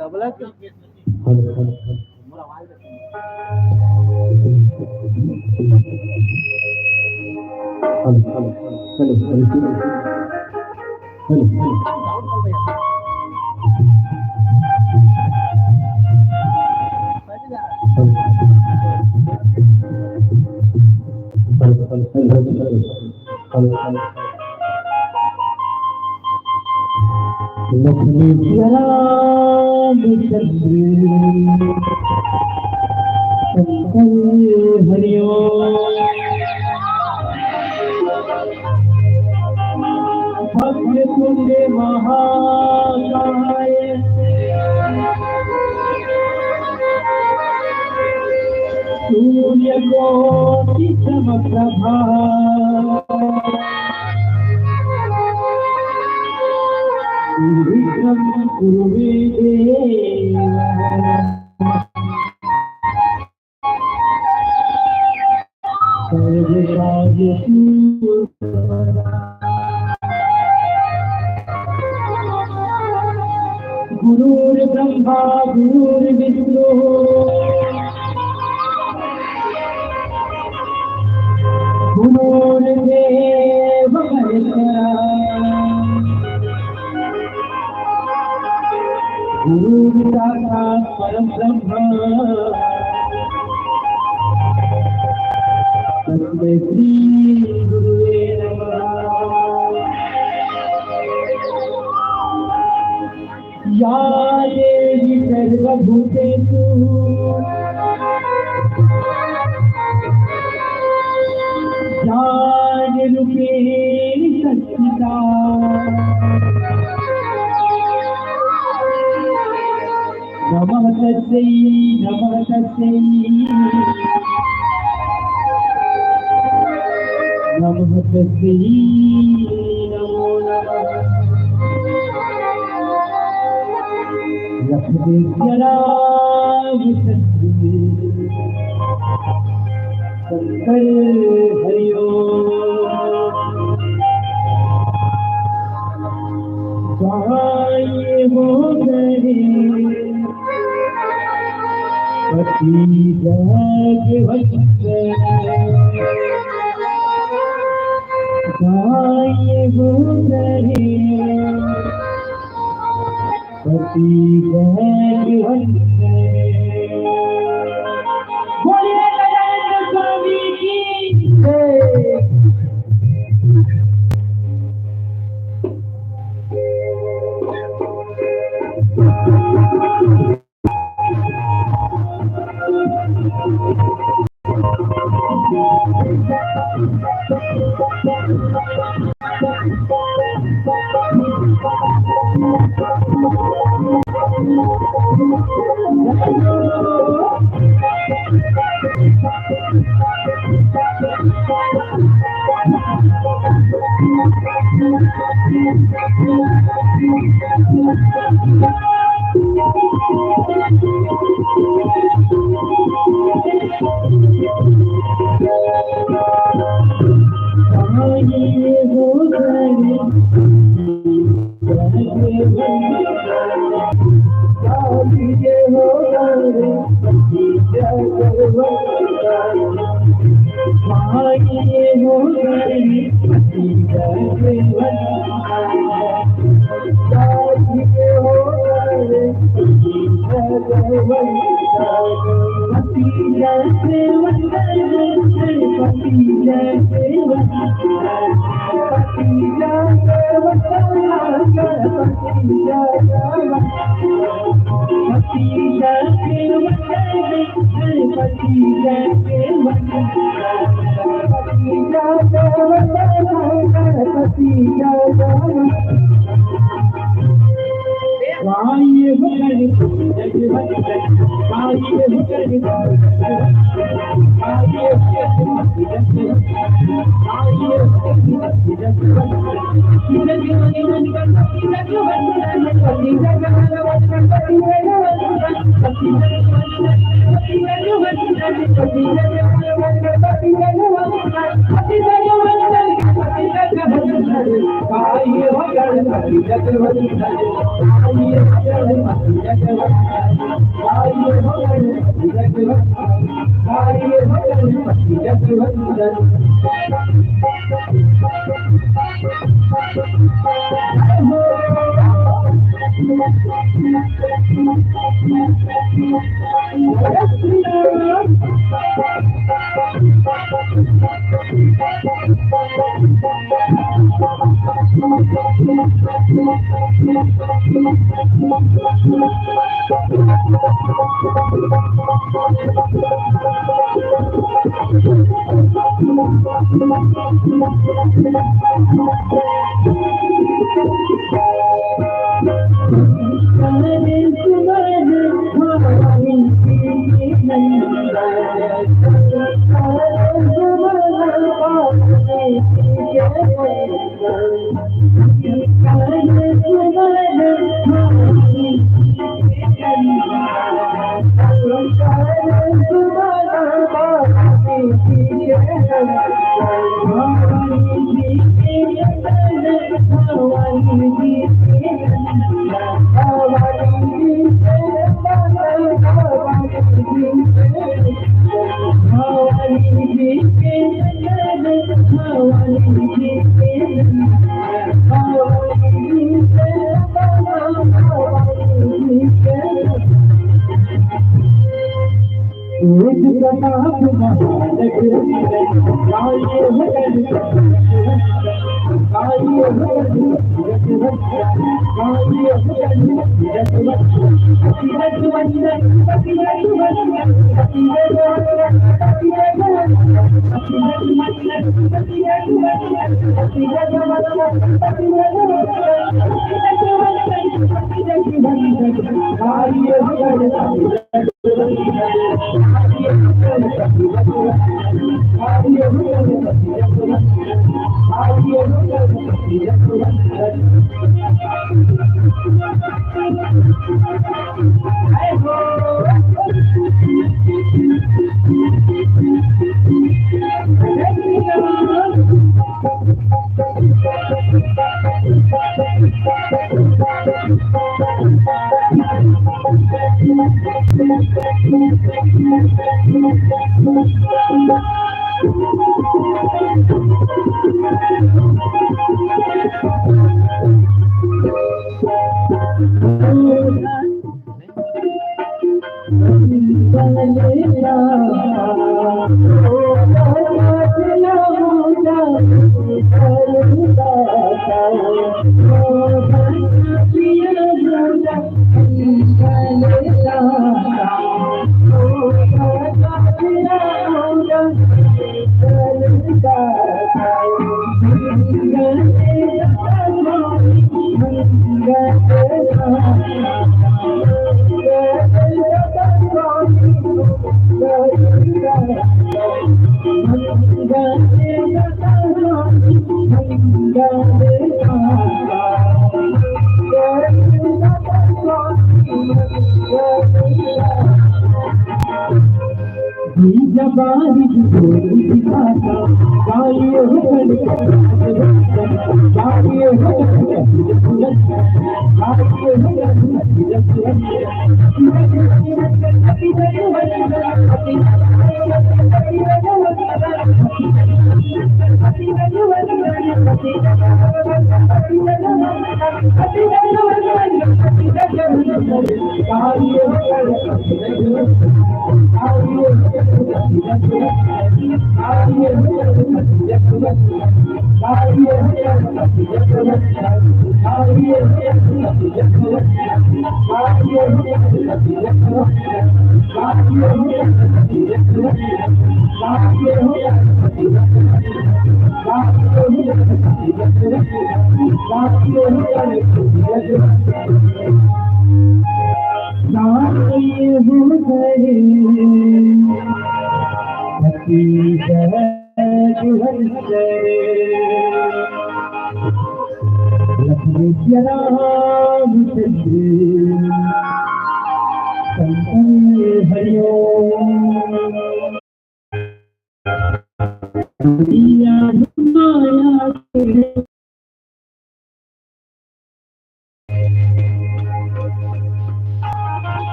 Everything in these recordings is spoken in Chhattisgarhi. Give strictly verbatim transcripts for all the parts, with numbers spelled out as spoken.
तबला के लखमी राम चंद्र शंकर हरिओम। वक्रतुंड महाकाय सूर्यकोटि समप्रभा। विघ्नं कुरु मे देव। सर्वकार्येषु सर्वदा। गुरुर्ब्रह्मा गुरुर्विष्णु गुरुर्देव महेश्वरा। गुरुर्साक्षात् परब्रह्म तस्मै श्री गुरुवे नमः। या देवी सर्वभूतेषु ज्ञानरूपेण संस्थिता। नमः तस्यै, नमः तस्यै, नमः तस्यै, नमो नमः। लखमी राम चंद्र शंकर हरि ओम। पति जगवंत काय हो गए, पति जगवंत। बोलिए गजानंद स्वामी की जय।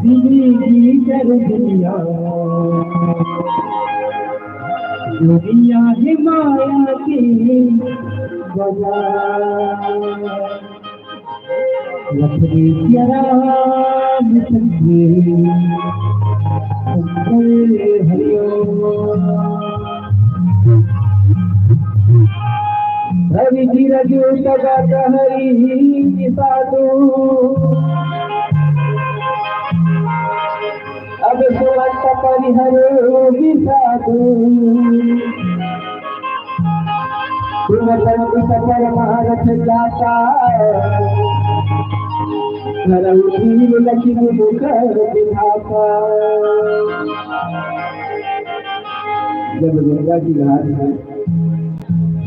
जिंदगी कर दुनिया, दुनिया है माया के बाजार। लखन सिया राम संग शंकर हरिओम। रवि धीरज तगा हरि साधु। अब सुमंत परिहर विषादु। सुमंत परमारथ जाता, धरम धीर लखिम मुख विधाता। जब गंगा जी घाट में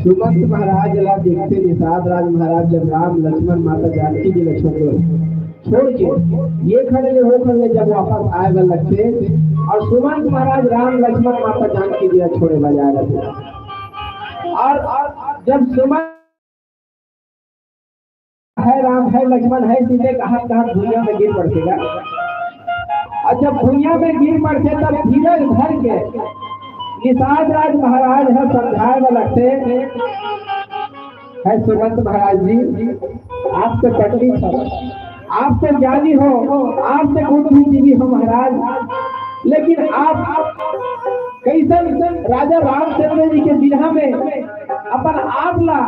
सुमंत महाराज ला देखथे निषाद राज महाराज, जब राम लक्ष्मण माता जानकी जी ला छोड़ छोड़ के ये खंड ले वो खंड ले जब वापस आए बर लगथे अउ सुमंत महाराज राम लक्ष्मण माता जानकी जी ला छोड़े बर जाए लगथे। अउ जब सुमंत है राम है लक्ष्मण है सीते कहत कहत भुइयां में गिर पड़थे गा। अउ जब भुइयां में गिर पड़थे तब धीरज धर के निषाद राज महाराज ह समझाए बर लगथे। है सुमंत महाराज जी, आप तो पंडित हो, आप तो ज्ञानी हो, आप तो गुण भी जीवी हो महाराज, लेकिन आप, आप कैसन राजा रामचंद्र जी के बिरहा में अपन आप ला